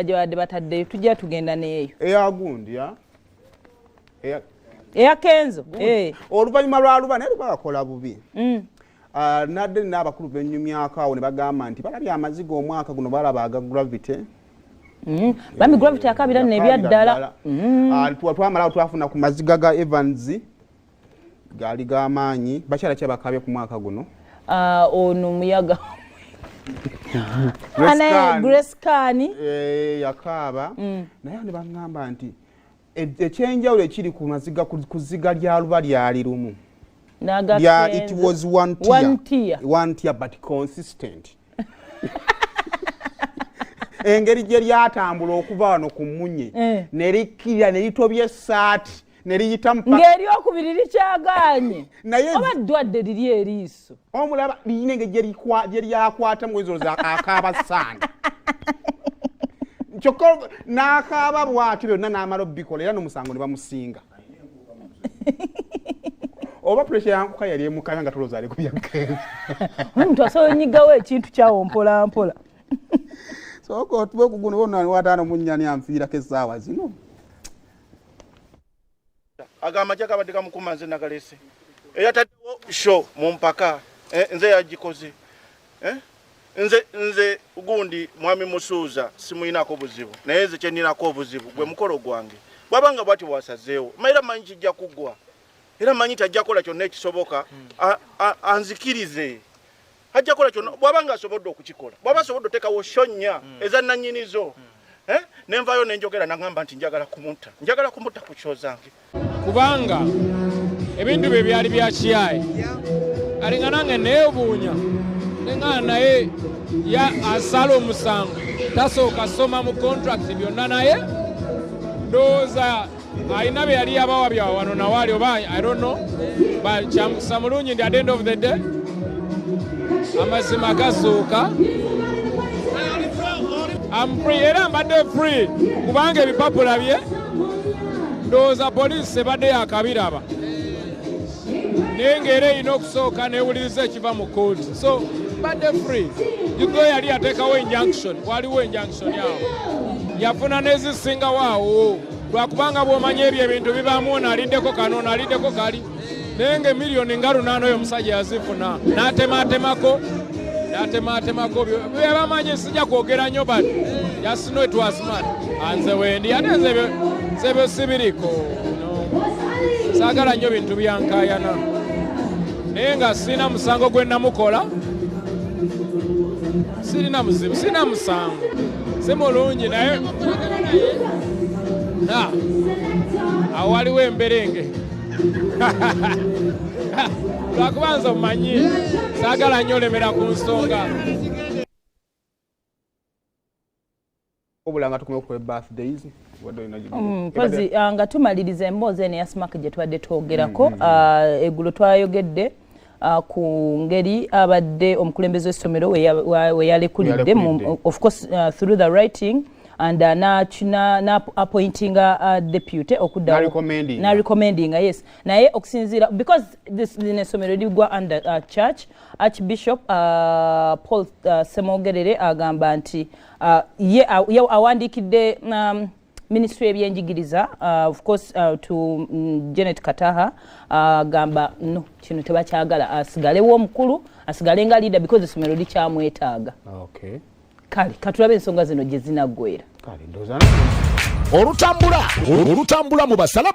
Gye badde bataddeyo, tujja tugenda n'eyo. Eyagundi ya Eya Kenzo, eh. Oluvannyuma lwa Luba, naye Luba bakola bubi. Ah, nadde nina abakulu benyumyako awo ne bagamba nti balabye amaziga omwaka guno, balaba aga Gravity. Bami Gravity akabira nno ebyaddala. Ah, twamalawo twafuna ku maziga ga Evans, gaali g'amaanyi. Bakyala ki abakabye ku mwaka guno? Ah, ono muyaga. Grace Ana Khan. Grace Khan. Eh, yakaaba, naye ne baŋŋamba nti ekyenjawulo ekiri ku maziga ku ziga lya Luba lyali lumu. N'aga Lya Kenzo. It was one tear. One tear. One tear but consistent. Engeri gye lyatambula okuva wano ku munye ne likkirira ne litobya essaati ne liyita mpaka Ng'eryokubiri likyaganye. Naye Oba ddwadde liri eriiso. Omulaba liyina engeri gye lyakwatamu wezoloza akaaba saana, kyokka n'akaaba bw'atyo byonna n'amala obikola, era n'omusango ne bamusinga. Oba pressure yankuka yali emukabya nga tolowooza ali ku bya Kenzo. Omuntu asobola onyigawo ekintu kyawo mpola mpola. Sooka otuwe ku guno bona 54 anfiirako essaawa zino. Ago amagye gabadde gamukuma, nze nagalese. Eyataddewo show mu mpaka, nze yagikoze. Eh, nze gundi mwami Musuuza simuyinako buzibu, naye nze kyeninako obuzibu gwe mukolo gwange bwabanga bwati bwasazeewo. Era manyi kijja kuggwa, era manyi tajja kukola kyonna ekisoboka anzikirize. Ajja kukola kyonna bwabanga asobodde okukikola, bwaba asobodde otekawo show nnya eza nannyinizo. Eh, nenvayo nenjogera nagamba nti njagala kumutta, njagala kumutta ku show zange. Kubanga ebintu bye byali bya kiyaye, alinga nange neewuunya neŋŋana, naye ya asala omusango tasooka soma mu contract byonna, naye ndowooza alina bye yali yabawa bya wano nawali oba I don't know, but kyamukisa mulungi nti at the end of the day amazima gazuuka. I'm free, era mbadde free kubanga ebipapula bye ndowooza poliisi ebadde yakabiraba, naye ng'era erina okusooka newuliriza ekiva mu kooti, so mbadde free. Jugo yali yateekawo injunction, waliwo injunction awo yafuna n'ezisingawo awo, lwakubanga bw'omanya ebyo ebintu bibaamu, ono aliddeko kano, ono aliddeko kali, naye nga emiliyoni nga 800 oyo omusajja yazifuna n'atemaatemako n'atemaatemako byebamanyi. Sijja kwogera nnyo, but just know it was man. Anze wendi, ate nze ebyo sibiriko, no. Saagala nnyo bintu byankayana, naye nga sirina musango gwe namukola, sirina muzibu, sirina musango, si mulungi, naye Ah, awo waliwo emberenge, lwakuba nze omumanyi saagala nnyo olemera ku nsonga. Obula nga tukomye okukola birthdays. Wadde olina Mpozi nga tumaliriza emboozi eno eya Smack gye tubadde twogerako, eggulo twayogedde ku ngeri abadde omukulembeze w'essomero we yalekulidde Yalekulidde. Of course through the writing and na appointinga deputy okuddawo. Na-recommendinga. Na recommendinga, yes. Naye okusinziira, because this lino essomero ligwa under church, Archbishop Paul Semogerere agamba nti ye awandiikidde ministry y'ebyenjigiriza, of course to Janet Kataha, agamba no, kino tebakyagala, asigalewo omukulu, asigale nga leader because essomero likyamwetaaga. Kale katulabe ensonga zino gye zinaggwera. Kale ndowooza Olutambula olutambula mu basala.